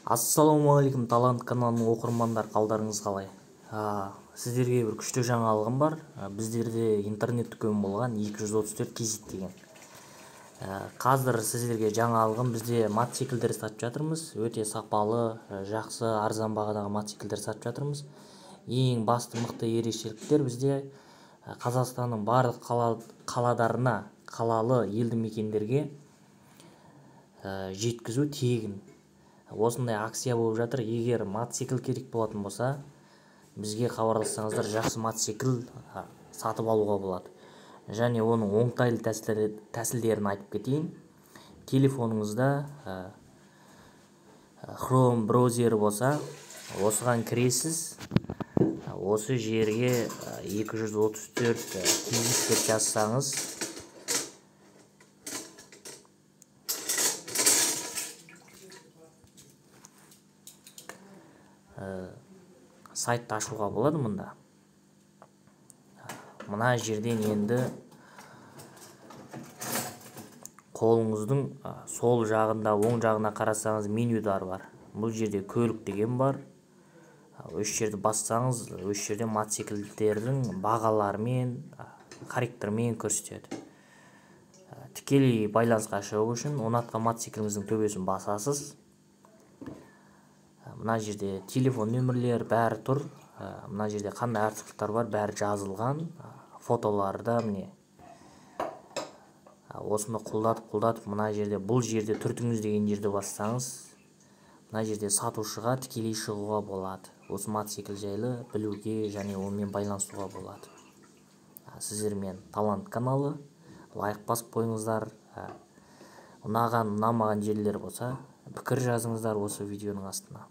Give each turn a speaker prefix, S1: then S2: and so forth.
S1: Ассалаумағалейкум, Талант каналының оқырмандар, қалдарыңыз қалай? Сіздерге бір күшті жаңалығым бар. Біздерде интернет дүкен болған 234 KZ деген. Қазір сіздерге жаңалығым, бізде мотоциклдер сатып жатырмыз. Өте сапалы, жақсы, арзан бағадағы мотоциклдер сатып жатырмыз. Ең басты мықты ерекшеліктер бізде Қазақстанның барлық қаладарына, қалалы елді мекендерге жеткізу тегін. Осындай акция болып жатыр. Егер мотоцикл керек болатын болса, бізге хабарлассаңыздар, жақсы мотоцикл сатып алуға болады. Және оның оңтайлы тәсілдерін айтып кетейін. Телефоныңызда Chrome браузері болса, осыған кіресіз. Осы жерге 234 KZ деп жазсаңыз, сайтты ашуға болады мұнда. Мына жерден енді қолыңыздың сол жағында, оң жағына қарасаңыз менюдар бар. Бұл жерде көлік деген бар. Осы жерді бассаңыз, осы жерде мотоциклдердің бағаларымен, характерімен көрсетеді. Тікелей байланысқа шығу үшін ұнатқан мотоцикліңіздің төбесін басасыз. Мына жерде телефон нөмірлер бәрі тұр. Мына жерде қандай артықшылықтар бар, бәрі жазылған. Фотоларда міне. Осыны құлдатып, мына жерде, бұл жерде түртіңіз деген жерді бассаңыз, мына жерде сатушыға тікелей шығуға болады. Осы мотоцикл жайлы білуге және онымен байланысуға болады. Сіздермен Талант каналы. Лайк басып қойыңыздар. Ұнаған, ұнамаған жерлер болса, пікір жазыңыздар осы видеоның астына.